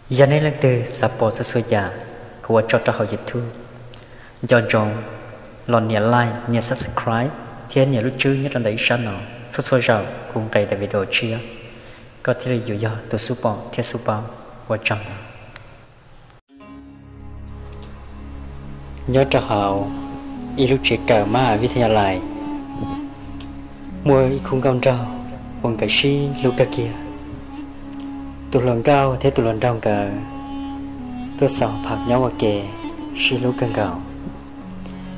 Yog nej leej twg xav pom txhua txhua yam kuv ua tso rau hauv YouTube, nco ntsoov los nias like, nias subscribe thiab nias lub tswb nyob rau ntawm ib sab no. Txhua txhua zaum kuv nqes daim video tshiab, koj thiaj li yuav yog tus xub pom thiab xub paub. Ua tsaug ntau. Nyob rau hauv ib lub tsev kawm mab vib thaj yas lais, muaj ib khub nkauj nraug uas nkawd sib hlub kawg kiag. Tus hluas nkauj thiab tus hluas nraug nkawd tuaj xaus phaj nyob ua ke, sib hlub kawg nkaus.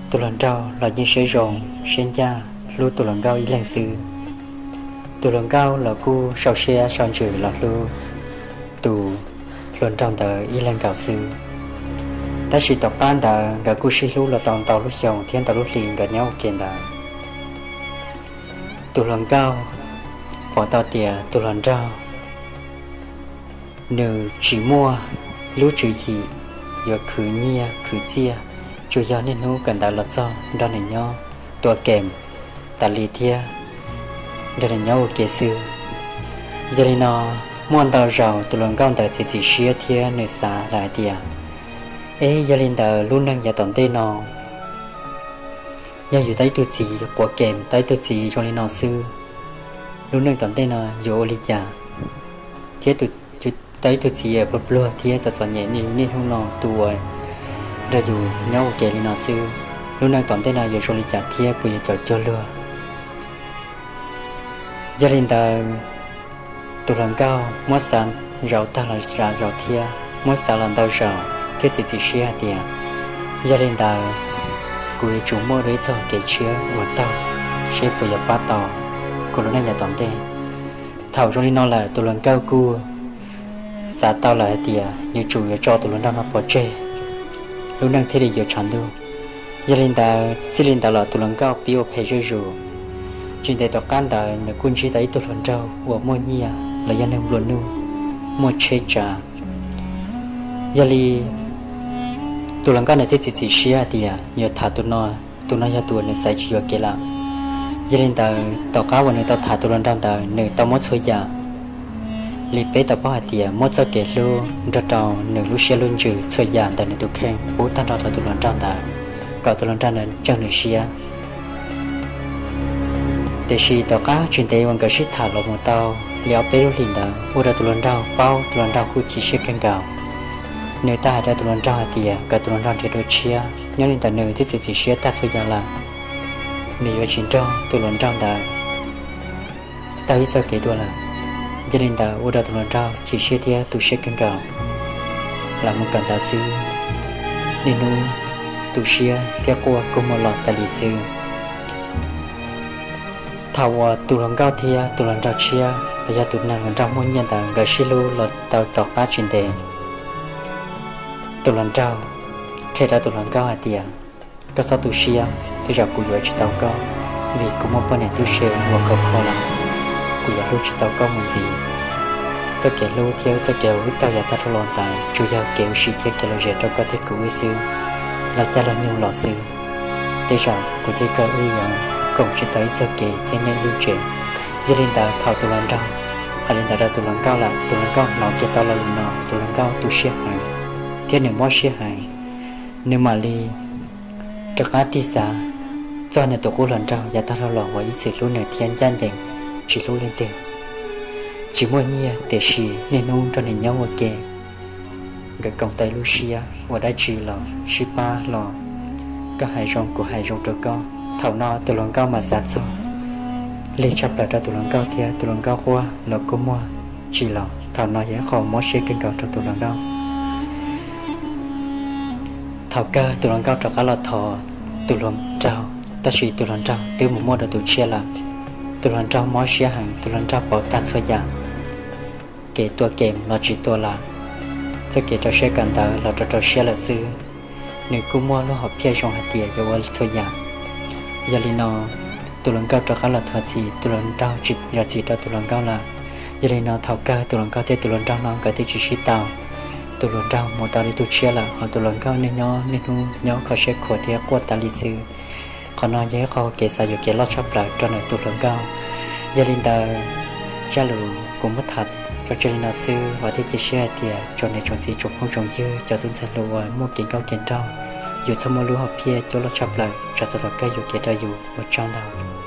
Tus hluas nraug los yeej siab zoo siab ncaj, hlub tus hluas nkauj ib leeg xwb. Tus hluas nkauj los kuj sau siab sau ntsws los hlub tus hluas nraug ntawd ib leeg nkaus xwb. Tab sis tom qab ntawd nkawd kuj sib hlub los tau ntau lub xyoo thiab ntau lub hli nkawd nyob ua ke ntawd. Tus hluas nkauj pom tau tias tus hluas nraug nws tsis muaj lub tswv yim yuav khwv nyiaj khwv txiaj, tsuas yog niaj hnub kawm ntawv los txog nrog nws nyob tua kem tas li thiab nrog nws nyob ua ke xwb. Yog li no, muaj ntau zaus tus hluas nkauj ntawd txiav txim siab thiab nws xav lawm hais tias, eb, yog li ntawd lub neej yav tom ntej no yog yus tau ib tug txiv quav kem, tau ib tug txiv zoo li no xwb, lub neej tom ntej no yuav ua li cas? Thiab tau ib tug txiv pluag pluag thiab txom txom nyem niaj hnub no tus uas nrog yus nyob ua ke li no xwb, lub neej tom ntej no yuav zoo li cas thiab puas yuav caum cuag luag? Yog li ntawd, tus hluas nkauj muab xav zaum tag los zaum thiab muab xav los ntau zaus thiab txiav txim siab hais tias, yog li ntawd kuv yuav tsum muaj dua ib txoj kev tshiab uas taug seb puas yuav pab tau kuv lub neej yav tom ntej. Thaum zoo li no lawm tus hluas nkauj kuj xav tau lawm hais tias yuav tsum yuav tso tus hluas nraug no pov tseg, lub neej thiaj li yuav tshav ntuj. Yog li ntawd txij li ntawd los tus hluas nkauj pib ua phem zuj zus. Tsis ntev tom qab ntawd nws kuj ntsib tau ib tug hluas nraug uas muaj nyiaj los yog neeg nplua nuj, muaj tsheb tsav. Yog li tus hluas nkauj nws thiaj txiav txim siab hais tias yuav tham tus no, tus no yog tus uas nws xaiv tsis yuav kev lawm. Yog li ntawd tom qab uas nws tau tham tus hluas nraug ntawd nws tau muab txhua yam li peb tau paub hais tias muab txoj kev hlub nrog rau nws lub siab lub ntsws txhua yam ntawm nws tus kheej pub tag nrho rau tus hluas nraug ntawd, kom tus hluas nraug ntawd ntseeg nws siab. Tiam sis tom qab tsis ntev uas nkawd sib tham los mus tau li ob peb lub hlis ntawd ua rau tus hluas nraug paub, tus hluas nraug kuj chim siab kawg nkaus. Nws tau hais rau tus hluas nraug hais tias kom tus hluas nraug nrhiav dua tshiab. Nyob li ntawd nws twb txiav txim siab tag txhua yam lawm, nws yuav tsis nrog tus hluas nraug ntawd taug ib txoj kev dua lawm. Yog li ntawd ua rau tus hluas nraug chim siab thiab tu siab kawg nkaus. Los mus kawm ntawv xwb, niaj hnub tu siab thiab quaj kua muag los tas li xwb. Thaum uas tus hluas nkauj thiab tus hluas nraug tshiab los yog tus neeg hluas nraug muaj nyiaj ntawd nkawd sib hlub los tau tom qab tsis ntev, tus hluas nraug qhia rau tus hluas nkauj hais tias, koj txhob tu siab, tej zaum kuv yuav tsis tau koj, vim kuv muaj poj niam tub se uas khov kho lawm, kuv yuav hlub tsis tau koj mus ntxiv. Txoj kev hlub thiab txoj kev uas wb taug yav tag dhau los ntawd tsuas yog kev ua si thiab kev lom zem rau koj thiab kuv wb xwb, los caij los nyoog los xwb. Tej zaum kuv thiab koj wb yuav koom tsis tau ib txoj kev thiab nyob ib lub tsev. Yog li ntawd thaum tus hluas nraug hais li ntawd rau tus hluas nkauj lawm, tus hluas nkauj hnov kiag tau lo lus no tus hluas nkauj tu siab heev thiab nws mob siab heev. Nws mam li rov qab tig xav txog nws tus qub hluas nraug yav tag dhau los uas ib txwm hlub nws thiab ncaj ncees tsis hlub leej twg. Tsis muaj nyiaj tiam sis niaj hnub nrog nws nyob ua ke, nkawd koom tau ib lub siab, ua dab tsi los sib pab los, koj hais zoo kuv hais zoo rau koj. Thaum no tus hluas nkauj mas xav txog lig tshaj plaws rau tus hluas nkauj thiab tus hluas nkauj quaj los kua muag tsis los. Thaum no yog ib qho mob siab kawg nkaus rau tus hluas nkauj. Thaum kawg tus hluas nkauj rov qab los thov tus hluas nraug, tab sis tus hluas nraug twb mus muaj dua tus tshiab lawm. Tus hluas nraug mob siab heev, tus hluas nraug pauv tag txhua yam, kev tua kem los tsis tua lawm, txoj kev rau siab kawm ntawv los rau rau siab lawm xwb. Nws kuj muaj lub hom phiaj zoo hais tias yuav ua txhua yam. Yog li no, tus hluas nkauj rov qab los thov txim, tus hluas nraug tsis zam txim rau tus hluas nkauj lawm. Yog li no thaum kawg tus hluas nkauj thiab tus hluas nraug no nkawd twb tsis sib tau. Tus hluas nraug mus tau li tus tshiab lawm, ho tus hluas nkauj niaj nyob niaj hnub nyob kho siab khuav thiab quaj tas li xwb. Qhov no yog ib qho kev xav yuam kev loj tshaj plaws rau nws tus hluas nkauj. Yog li ntawd, zaj lus kuv muab tham Los txog li no xwb, vam thiab cia siab hais tias tsoom niam tsoom txiv tsoom phooj tsoom ywg cov tub ntxhais hluas uas muaj kev nkauj kev nraug, yus txhob muab lub hom phiaj cuab loj tshaj plaws, tsam txog thaum kawg yuav khiav rau yus ua tsaug ntau.